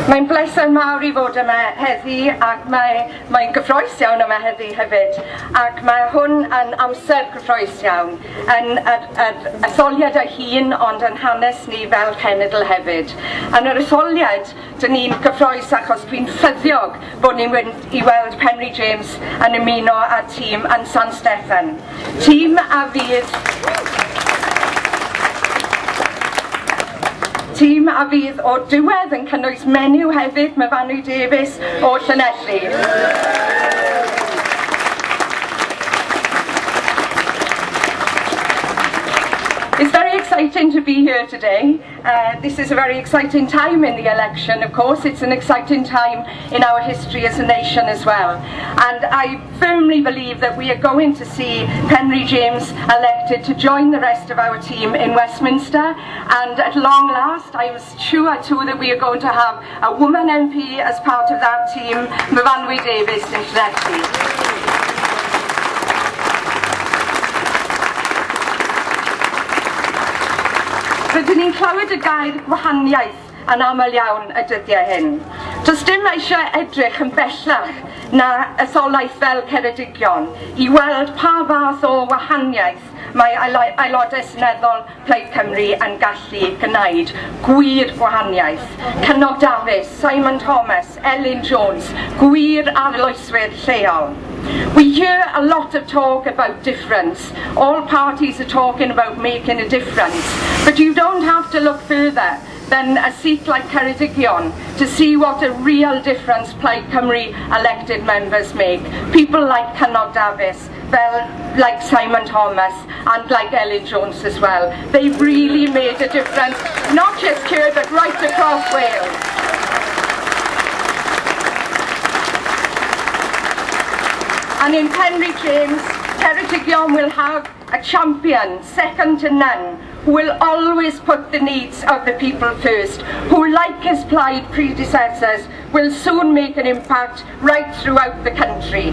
Mae'n bleser mawr i fod yma heddi ac mae'n gyffrous iawn yma heddi hefyd, ac mae hwn yn amser gyffrous iawn yn yr etholiad ei hun ond yn hanes ni fel cenedl hefyd. Yn yr etholiad, dyn ni'n gyffrous achos dwi'n ffyddiog bod ni'n mynd i weld Penri James yn ymuno â'r tîm yn San Steffan. Tîm a fydd Tîm a fydd o'r diwedd yn cynnwys menyw hefyd, Myfanwy Davies o Llanelli. It's very exciting to be here today. This is a very exciting time in the election, of course. It's an exciting time in our history as a nation as well. And I firmly believe that we are going to see Penri James elected to join the rest of our team in Westminster. And at long last, I was sure too that we are going to have a woman MP as part of that team, Myfanwy Davies in Llanelli. Rydyn ni'n clywed y gair gwahaniaeth yn aml iawn y dyddiau hyn. Does dim eisiau edrych yn bellach na etholaeth fel Ceredigion i weld pa fath o wahaniaeth mae aelodau seneddol Plaid Cymru yn gallu gwneud. Gwir gwahaniaeth. Cynog Dafis, Simon Thomas, Elin Jones, gwir arloeswyr lleol. We hear a lot of talk about difference. All parties are talking about making a difference. But you don't have to look further than a seat like Ceredigion to see what a real difference Plaid Cymru elected members make. People like Cynog Dafis, like Simon Thomas and like Elin Jones as well. They've really made a difference, not just here but right across Wales. And in Penri James, Ceredigion will have a champion, second to none, who will always put the needs of the people first, who, like his Plaid predecessors, will soon make an impact right throughout the country.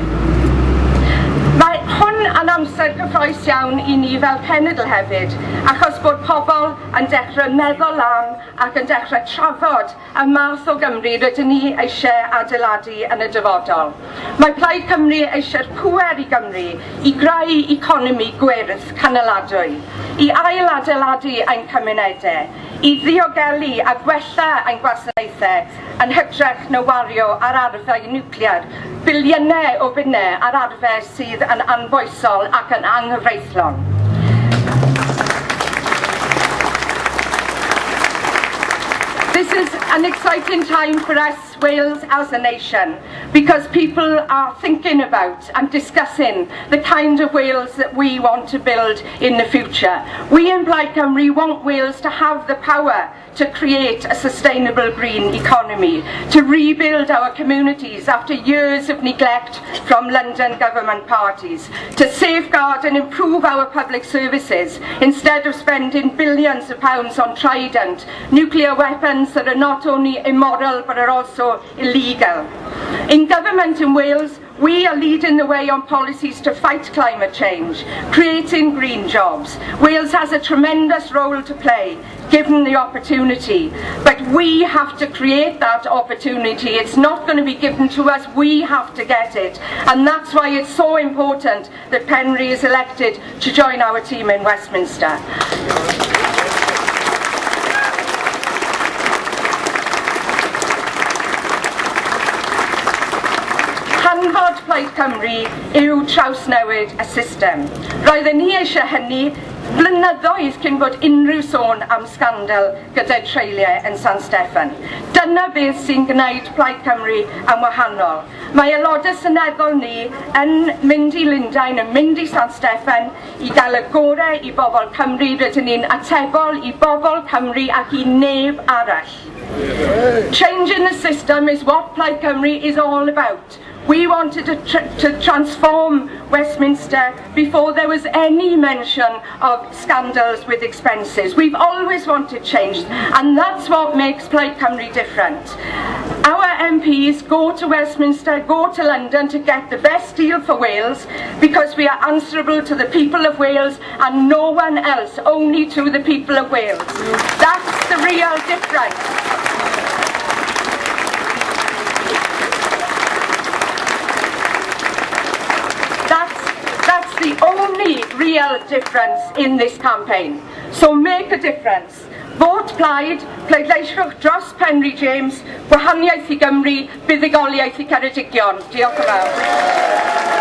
Mae hwn yn amser cyffrous iawn i ni fel cenedl hefyd, achos bod pobl yn dechrau meddwl am ac yn dechrau trafod y math o Gymru rydyn ni eisiau adeiladu yn y dyfodol. Mae Plaid Cymru eisiau'r pŵer i Gymru i greu economi gwyrdd canoladwy, i ailadeiladu ein cymunedau, i ddiogelu a gwella ein gwasanaethau yn hytrach na wario ar arfau niwclear, biliynau o bunnau ar arfau sydd yn anfoesol ac yn anghyfreithlon. This is an exciting time for us, Wales as a nation, because people are thinking about and discussing the kind of Wales that we want to build in the future. We in Plaid Cymru want Wales to have the power to create a sustainable green economy, to rebuild our communities after years of neglect from London government parties, to safeguard and improve our public services instead of spending billions of pounds on Trident, nuclear weapons that are not only immoral but are also illegal. In government in Wales, we are leading the way on policies to fight climate change, creating green jobs. Wales has a tremendous role to play, given the opportunity. But we have to create that opportunity. It's not going to be given to us, we have to get it. And that's why it's so important that Penri is elected to join our team in Westminster. Hanfod Plaid Cymru yw trawsnewid y system. Roedden ni eisiau hynny blynyddoedd cyn bod unrhyw sôn am sgandal gyda'i treuliau yn San Steffan. Dyna beth sy'n gwneud Plaid Cymru yn wahanol. Mae aelodau seneddol ni yn mynd i Lundain, yn mynd i San Steffan i gael y gorau i bobl Cymru. Rydyn ni'n atebol i bobl Cymru ac i neb arall. Changing the system is what Plaid Cymru is all about. We wanted to transform Westminster before there was any mention of scandals with expenses. We've always wanted change, and that's what makes Plaid Cymru different. Our MPs go to Westminster, go to London to get the best deal for Wales, because we are answerable to the people of Wales and no one else, only to the people of Wales. That's the real difference. any real difference in this campaign. So make a difference. Vote Plaid, pleidleisiwch dros Penri James, gwahaniaeth i Gymru, buddugoliaeth i Ceredigion. Diolch yn fawr.